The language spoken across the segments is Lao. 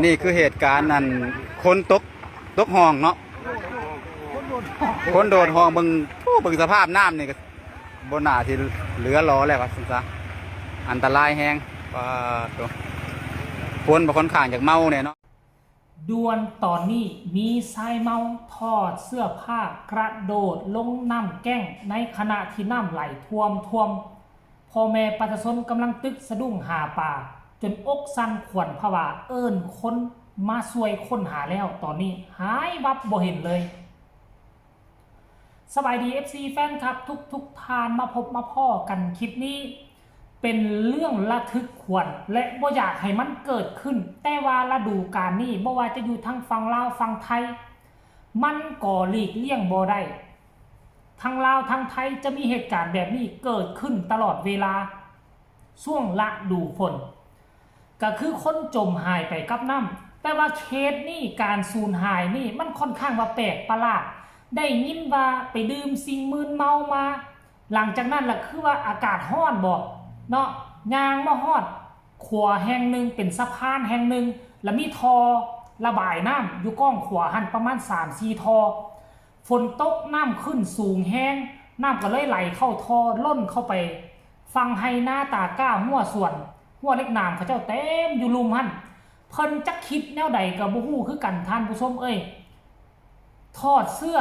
ນີ້ຄືເຫດການອັນຄົນຕົກ ຕົກຮ່ອງເນາະ ຄົນໂດດຮ່ອງ ເບິ່ງ ໂອ້ ເບິ່ງສະພາບນ້ຳນີ້ກໍບໍ່ໜ້າຊິເຫຼືອຫຼໍແລ້ວວ່າຊັ້ນຊະ ອັນຕະລາຍແຮງ. ປາດໂທ້ ຄົນກໍຄ່ອນຂ້າງຈະເມົາແດ່ເນາະ. ດ່ວນຕອນນີ້ມີຊາຍເມົາຖອດເສື້ອຜ້າກະໂດດລົງນ້ຳແກ້ງ ໃນຂະນະທີ່ນ້ຳໄຫຼຖ້ວມໆ. ພໍ່ແມ່ປະຊາຊົນກຳລັງຕຶກສະດຸ້ງຫາປາ ຈົນອົກສັ່ນຂວັນຜະວາ ເອີ້ນຄົນມາຊ່ວຍຄົ້ນຫາແລ້ວ ຕອນນີ້ຫາຍວັບບໍ່ເຫັນເລີຍ. ສະບາຍດີ ເອັຟຊີ ແຟນຄລັບທຸກໆທ່ານ ມາພົບມາພໍ້ກັນຄລິບນີ້ ເປັນເລື່ອງລະທຶກຂວັນ ແລະ ບໍ່ຢາກໃຫ້ມັນເກີດຂຶ້ນ, ແຕ່ວ່າລະດູການນີ້ ບໍ່ວ່າຈະຢູ່ທາງຝັ່ງລາວຝັ່ງໄທ ມັນກໍຫຼີກລ່ຽງບໍ່ໄດ້. ທັງລາວທັງໄທຈະມີເຫດການແບບນີ້ເກີດຂຶ້ນຕະຫຼອດເວລາ ຊ່ວງລະດູຝົນ ກໍຄືຄົນຈົມຫາຍໄປກັບນ້ຳ. ແຕ່ວ່າເຄສນີ້ ການສູນຫາຍນີ້ ມັນຄ່ອນຂ້າງວ່າແປກປະຫຼາດ. ໄດ້ຍິນວ່າໄປດື່ມສິ່ງມຶນເມົາມາ, ຫຼັງຈາກນັ້ນລະຄືວ່າອາກາດຮ້ອນບໍເນາະ, ຍ່າງມາຮອດຂົວແຫ່ງໜຶ່ງ ເປັນສະພານແຫ່ງໜຶ່ງ ລະມີທໍ່ລະບາຍນ້ຳຢູ່ກ້ອງຂວາຫັ້ນປະມານສາມສີ່ທໍ່. ຝົນຕົກນ້ຳຂຶ້ນສູງແຮງ, ນ້ຳກໍເລີຍໄຫຼເຂົ້າທໍ່ ລົ້ນເຂົ້າໄປຝັ່ງໄຮ່ນາຕາກ້າ ຮົ້ວສວນ, ຮົ້ວເລັກໜາມເຂົາເຈົ້າເຕັມຢູ່ລຸ່ມຫັ້ນ. ເພິ່ນຈັກຄິດແນວໃດກໍບໍ່ຮູ້ຄືກັນທ່ານຜູ້ຊົມເອີຍ. ຖອດເສື້ອ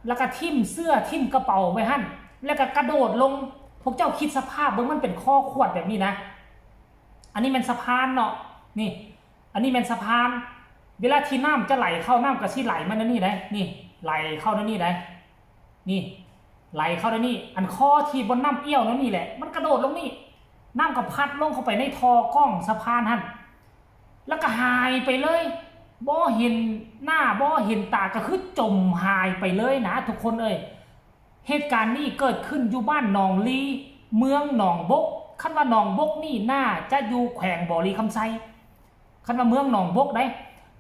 ແລ້ວກໍຖິ້ມເສື້ອ ຖິ້ມກະເປົາໄວ້ຫັ້ນ ແລ້ວກໍກະໂດດລົງ. ພວກເຈົ້າຄິດສະພາບເບິ່ງ ມັນເປັນຄໍຂວດແບບນີ້ນະ. ອັນນີ້ແມ່ນສະພານເນາະ ນີ້ ອັນນີ້ແມ່ນສະພານ. ເວລາທີ່ນ້ຳຈະໄຫຼເຂົ້າ ນ້ຳກໍຊິໄຫຼມາແນວນີ້ໄດ໋ ນີ້ ໄຫຼເຂົ້າແນວນີ້ໄດ໋ ນີ້ ໄຫຼເຂົ້າແນວນີ້. ອັນຄໍທີ່ບ່ອນນ້ຳອ່ຽວແນວນີ້ແຫຼະ ມັນກະໂດດລົງນີ້ ນ້ຳກໍພັດລົງເຂົ້າໄປໃນທໍ່ກ້ອງສະພານຫັ້ນ ແລ້ວກໍຫາຍໄປເລີຍ ບໍ່ເຫັນໜ້າບໍ່ເຫັນຕາ ກໍຄືຈົມຫາຍໄປເລີຍນະທຸກຄົນເອີຍ. ເຫດການນີ້ເກີດຂຶ້ນຢູ່ບ້ານໜອງລີ ເມືອງໜອງບົກ. ຄັນວ່າໜອງບົກນີ້ໜ້າຈະຢູ່ແຂວງບໍລິຄຳໄຊ. ຄັນວ່າເມືອງໜອງບົກເດ້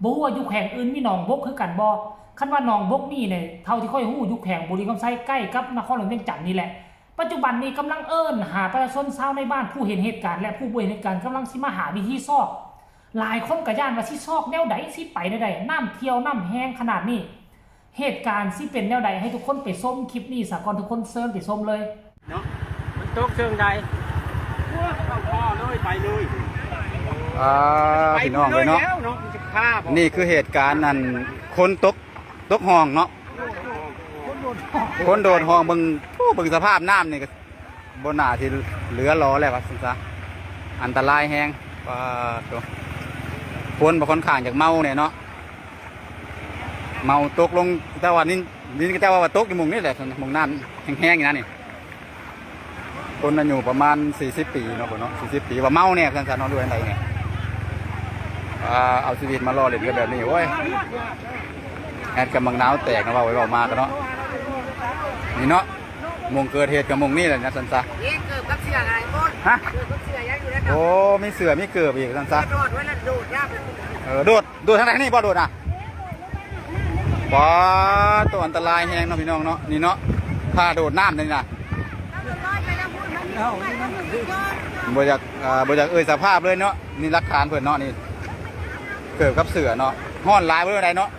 ບໍ່ຮູ້ວ່າຢູ່ແຂວງອື່ນມີໜອງບົກຄືກັນບໍ່. ຄັນວ່າໜອງບົກນີ້ນີ້ ເທົ່າທີ່ຂ້ອຍຮູ້ ຢູ່ແຂວງບໍລິຄຳໄຊ ໃກ້ກັບນະຄອນຫຼວງວຽງຈັນນີ້ແຫຼະ. ປັດຈຸບັນນີ້ກຳລັງເອີ້ນຫາປະຊາຊົນຊາວໃນບ້ານ ຜູ້ເຫັນເຫດການ ແລະ ຜູ້ບໍ່ເຫັນເຫດການ ກຳລັງຊິມາຫາວິທີຊອກ. ຫຼາຍຄົນກໍຢ້ານວ່າຊິຊອກແນວໃດ ຊິໄປແນວໃດ ນ້ຳຖ້ວມ ນ້ຳແຮງຂະໜາດນີ້. ເຫດການຊິເປັນແນວໃດ ໃຫ້ທຸກຄົນໄປຊົມຄລິບນີ້ສາກ່ອນ. ທຸກຄົນເຊີນໄປຊົມເລີຍເນາະ. ມັນຕົກເຊິ່ງໃດ ໂອ້ຍ ເຂົ້າທໍ່ເລີຍ ໄປເລີຍ. ອ່າ ພີ່ນ້ອງເອີຍເນາະ ນີ້ຄືເຫດການອັນຄົນຕົກ ຕົກຮ່ອງເນາະ ຄົນໂດດຮ່ອງ. ເບິ່ງ ໂອ້ ເບິ່ງສະພາບນ້ຳນີ້ກໍ ບໍ່ໜ້າຊິເຫຼືອຫຼໍແລ້ວວ່າຊັ້ນຊະ ອັນຕະລາຍແຮງ. ປາດໂທ້ ຄົນກໍຄ່ອນຂ້າງຈະເມົາແດ່ເນາະ ເມົາຕົກລົງ. ແຕ່ວ່ານີ້ ນີ້ເຂົາເຈົ້າວ່າຕົກຢູ່ໝ່ອງນີ້ແຫຼະ ໝ່ອງນ້ຳແຮງໆນີ້ນະ. ນີ້ຄົນອາຍຸປະມານສີ່ສິບປີເນາະ ເພິ່ນເນາະ ສີ່ສິບປີ ວ່າເມົາແດ່ວ່າຊັ້ນຊະເນາະ ຫຼືວ່າຈັ່ງໃດນີ້. ອ່າ ເອົາຊີວິດມາຫຼໍ່ຫຼິ້ນກັນແບບນີ້ ໂອ້ຍ ແອດກັບບັກນາວແຕກນະ ເວົ້າໄປເວົ້າມາກັນເນາະ. ນີ້ເນາະ ໝ່ອງເກີດເຫດກໍໝ່ອງນີ້ແຫຼະນະຊັ້ນຊະ. ເອີ ເກີບກັບເສື້ອໄງ ໂອ້ຍ ຮະ ເກີບກັບເສື້ອຍັງຢູ່ໃນ ໂອ້ ມີເສື້ອມີເກີບອີກຊັ້ນຊະ. ໂດດໄວ້ລະໂດດຍາກ ເອີ ໂດດ ໂດດທາງໃດ ທາງນີ້ບໍ່ໂດດນະ? ປາດໂທ້ ອັນຕະລາຍແຮງເນາະ ພີ່ນ້ອງເນາະ ນີ້ເນາະ ຖ້າໂດດນ້ຳນີ້ນະ ບໍ່ຢາກ ອ່າ ບໍ່ຢາກເອີ່ຍສະພາບເລີຍເນາະ. ນີ້ຫຼັກຖານເພິ່ນເນາະ ນີ້ເກີບກັບເສື້ອເນາະ. ຮ້ອນຫຼາຍບໍ່ ໃດເນາະ.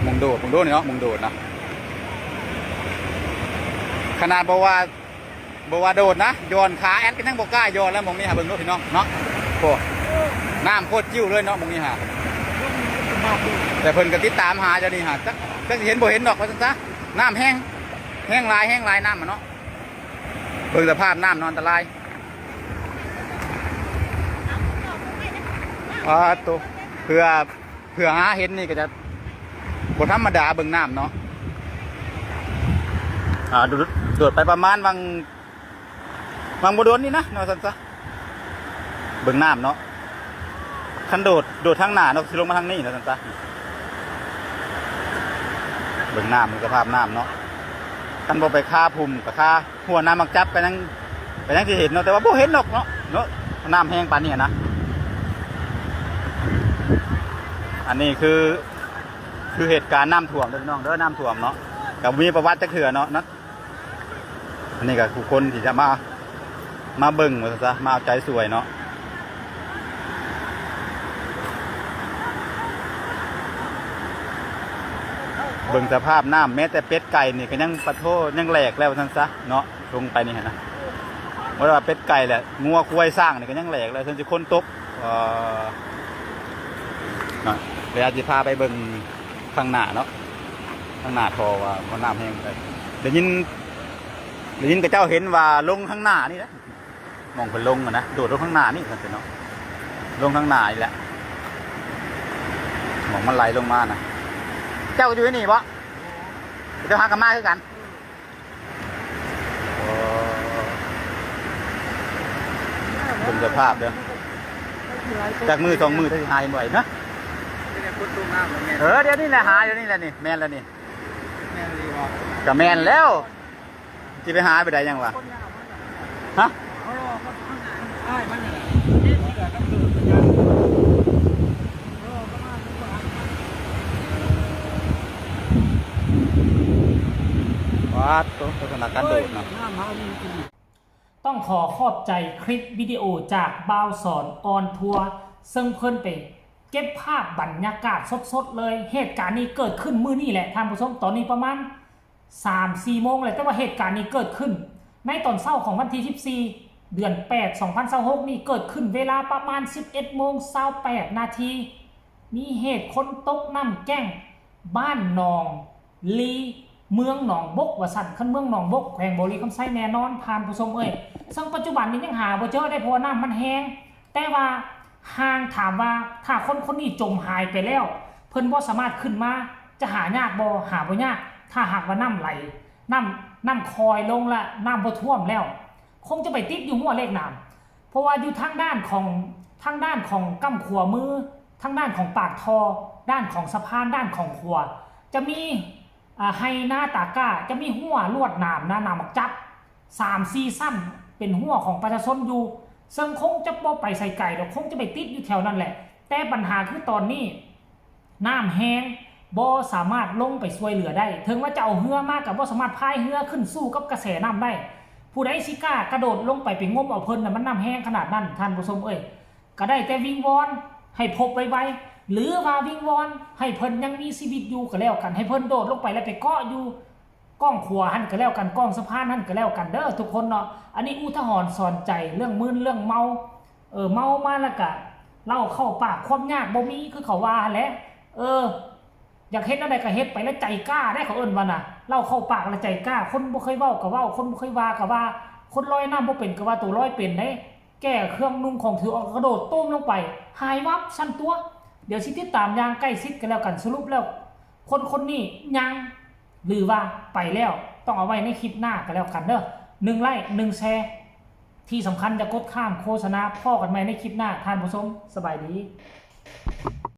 ໝ່ອງໂດດ ໝ່ອງໂດດນີ້ເນາະ ໝ່ອງໂດດນະ ຂະໜາດບໍ່ວ່າ ບໍ່ວ່າໂດດນະ ຍ້ອນຂາແອດກໍຍັງບໍ່ກ້າຍ້ອນແລ້ວ. ໝ່ອງນີ້ຫາເບິ່ງໂລດ ພີ່ນ້ອງເນາະ ໂອ້ ນ້ຳໂຄດຈິ້ວເລີຍເນາະ ໝ່ອງນີ້ຫາ. ແຕ່ເພິ່ນກໍຕິດຕາມຫາຢູ່ນີ້ຫາ ຈັກ ຈັກຊິເຫັນບໍ່ເຫັນດອກວ່າຊັ້ນຊະ. ນ້ຳແຮງ ແຮງຫຼາຍ ແຮງຫຼາຍນ້ຳຫັ້ນເນາະ. ເບິ່ງສະພາບນ້ຳເນາະ ອັນຕະລາຍ. ປາດໂທ້ ເພື່ອ ເພື່ອຫາເຫັນນີ້ກໍຈະບໍ່ທຳມະດາ ເບິ່ງນ້ຳເນາະ. ອ່າ ໂດດ ໂດດໄປປະມານຫວ່າງ ຫວ່າງບໍ່ດົນນີ້ນະ ວ່າຊັ້ນຊະ. ເບິ່ງນ້ຳເນາະ ຄັນໂດດ ໂດດທາງໜ້າເນາະ ຊິລົງມາທາງນີ້ ວ່າຊັ້ນຊະ. ເບິ່ງນ້ຳ ເບິ່ງສະພາບນ້ຳເນາະ ຄັນບໍ່ໄປຄາພຸ່ມກໍຄາ ຫົວໜ້າໝາກຈັບກໍຍັງ ກໍຍັງຊິເຫັນເນາະ ແຕ່ວ່າບໍ່ເຫັນດອກເນາະ ເນາະ ນ້ຳແຮງປານນີ້ນະ. ອັນນີ້ຄື ຄືເຫດການນ້ຳຖ້ວມເດີພີ່ນ້ອງເດີ ນ້ຳຖ້ວມເນາະ ກໍບໍ່ມີປະຫວັດຈັກເທື່ອເນາະ ເນາະ. ອັນນີ້ກໍຄືຄົນທີ່ຈະມາ ມາເບິ່ງວ່າຊັ້ນຊະ ມາເອົາໃຈຊ່ວຍເນາະ. ເບິ່ງສະພາບນ້ຳ ແມ້ແຕ່ເປັດໄກ່ນີ້ກໍຍັງ ປະໂທ ຍັງແຫຼກແລ້ວວ່າຊັ້ນຊະເນາະ ລົງໄປນີ້ຫັ້ນນະ. ບໍ່ວ່າເປັດໄກ່ແຫຼະ ງົວຄວາຍຊ້າງນີ້ກໍຍັງແຫຼກແລ້ວ ເຊິ່ງຊິຄົນຕົກ. ເອີ ເນາະ ແລ້ວອາດຊິພາໄປເບິ່ງຂ້າງໜ້າເນາະ ຂ້າງໜ້າທໍ່ວ່າ ວ່ານ້ຳແຮງປານໃດ. ໄດ້ຍິນ ໄດ້ຍິນເຂົາເຈົ້າເຫັນວ່າລົງຂ້າງໜ້ານີ້ແຫຼະ ໝ່ອງເພິ່ນລົງຫັ້ນນະ ໂດດລົງຂ້າງໜ້ານີ້ຊັ້ນເນາະ ລົງຂ້າງໜ້ານີ້ແຫຼະ ໝ່ອງມັນໄຫຼລົງມານະ. ເຈົ້າກໍຢູ່ໃນນີ້ບໍ່? ເຈົ້າຫາກໍມາຄືກັນ. ໂອ້ ເບິ່ງສະພາບເດີ້ ຈັກມື້ສອງມື້ ຖ້າຊິຫາບໍ່ໄດ້ນະ. ເອີ ດຽວນີ້ແຫຼະ ຫາດຽວນີ້ແຫຼະນີ້ ແມ່ນແລ້ວນີ້. ກໍແມ່ນແລ້ວ ຊິໄປຫາໄປໄດ້ຫຍັງວະ? ຮະ? ປາດໂທ້ ລັກສະນະການໂດດນະ. ຕ້ອງຂໍຂອບໃຈຄລິບວິດີໂອຈາກບ່າວສອນອອນທົວ ເຊິ່ງເພິ່ນໄປເກັບພາບບັນຍາກາດສົດໆເລີຍ. ເຫດການນີ້ເກີດຂຶ້ນມື້ນີ້ແຫຼະທ່ານຜູ້ຊົມ ຕອນນີ້ປະມານ ສາມສີ່ໂມງແລ້ວ ແຕ່ວ່າເຫດການນີ້ເກີດຂຶ້ນໃນຕອນເຊົ້າຂອງວັນທີສິບສີ່ ເດືອນແປດ ສອງພັນຊາວຫົກນີ້ ເກີດຂຶ້ນເວລາປະມານສິບເອັດໂມງຊາວແປດນາທີ. ມີເຫດຄົນຕົກນ້ຳແກ້ງ ບ້ານໜອງລີ ເມືອງໜອງບົກວ່າຊັ້ນ ຄັນເມືອງໜອງບົກ ແຂວງບໍລິຄຳໄຊແນ່ນອນທ່ານຜູ້ຊົມເອີຍ. ເຊິ່ງປັດຈຸບັນນີ້ຍັງຫາບໍ່ເຈີເດ້ ເພາະວ່ານ້ຳມັນແຮງ. ແຕ່ວ່າຫ່າງ ຖາມວ່າຖ້າຄົນຄົນນີ້ຈົມຫາຍໄປແລ້ວ ເພິ່ນບໍ່ສາມາດຂຶ້ນມາ ຈະຫາຍາກບໍ່? ຫາບໍ່ຍາກ. ຖ້າຫາກວ່ານ້ຳໄຫຼ ນ້ຳ ນ້ຳຄ່ອຍລົງ ແລະ ນ້ຳບໍ່ຖ້ວມແລ້ວ ຄົງຈະໄປຕິດຢູ່ຮົ້ວເລກນ້ຳ ເພາະວ່າຢູ່ທາງດ້ານຂອງ ທາງດ້ານຂອງກ້ຳຂວາມື ທາງດ້ານຂອງປາກທໍ່ ດ້ານຂອງສະພານ ດ້ານຂອງຂົວ ຈະມີ ອ່າ ໄຮ່ນາຕາກ້າ ຈະມີຮົ້ວລວດໜາມນະ ໜາມໝາກຈັບ ສາມສີ່ຊັ້ນ ເປັນຮົ້ວຂອງປະຊາຊົນຢູ່ ເຊິ່ງຄົງຈະບໍ່ໄປໃສໄກດອກ ຄົງຈະໄປຕິດຢູ່ແຖວນັ້ນແຫຼະ. ແຕ່ບັນຫາຄືຕອນນີ້ນ້ຳແຮງ ບໍ່ສາມາດລົງໄປຊ່ວຍເຫຼືອໄດ້ ເຖິງວ່າຈະເອົາເຮືອມາກໍບໍ່ສາມາດພາຍເຮືອຂຶ້ນສູ້ກັບກະແສນ້ຳໄດ້. ຜູ້ໃດຊິກ້າກະໂດດລົງໄປ ໄປງົມເອົາເພິ່ນນະ ມັນນ້ຳແຮງຂະໜາດນັ້ນ ທ່ານຜູ້ຊົມເອີຍ. ກໍໄດ້ແຕ່ວິງວອນໃຫ້ພົບໄວໆ ຫຼືວ່າວິງວອນໃຫ້ເພິ່ນຍັງມີຊີວິດຢູ່ກໍແລ້ວກັນ ໃຫ້ເພິ່ນໂດດລົງໄປແລ້ວໄປເກາະຢູ່ກ້ອງຂົວຫັ້ນກໍແລ້ວກັນ ກ້ອງສະພານຫັ້ນກໍແລ້ວກັນເດີ້ທຸກຄົນເນາະ. ອັນນີ້ອຸທະຫອນສອນໃຈເລື່ອງມຶນເລື່ອງເມົາ ເອີ ເມົາມາແລ້ວກະເຫຼົ້າເຂົ້າປາກ ຄວາມຍາກບໍ່ມີຄືເຂົາວ່າຫັ້ນແຫຼະ. ເອີ ຢາກເຮັດແນວໃດກໍເຮັດໄປ ແລ້ວໃຈກ້າເດ້ ເຂົາເອີ້ນວ່ານະ ເຫຼົ້າເຂົ້າປາກແລ້ວໃຈກ້າ. ຄົນບໍ່ເຄີຍເວົ້າກໍເວົ້າ ຄົນບໍ່ເຄີຍວ່າກໍວ່າ ຄົນລອຍນ້ຳບໍ່ເປັນກໍວ່າໂຕລອຍເປັນເດ້. ແກ້ເຄື່ອງນຸ່ງຂອງຖືອອກ ກະໂດດຕຸ້ມລົງໄປ ຫາຍວັບຊັ້ນຕົວະ. ດຽວຊິຕິດຕາມຢ່າງໃກ້ຊິດກັນແລ້ວກັນ. ສະຫຼຸບແລ້ວ ຄົນຄົນນີ້ຍັງ ຫຼືວ່າໄປແລ້ວ ຕ້ອງເອົາໄວ້ໃນຄລິບໜ້າກັນແລ້ວກັນເດີ້. ໜຶ່ງໄລ້ ໜຶ່ງແຊ ທີ່ສຳຄັນຢ່າກົດຂ້າມໂຄສະນາ. ພໍ້ກັນໃໝ່ໃນຄລິບໜ້າທ່ານຜູ້ຊົມ ສະບາຍດີ.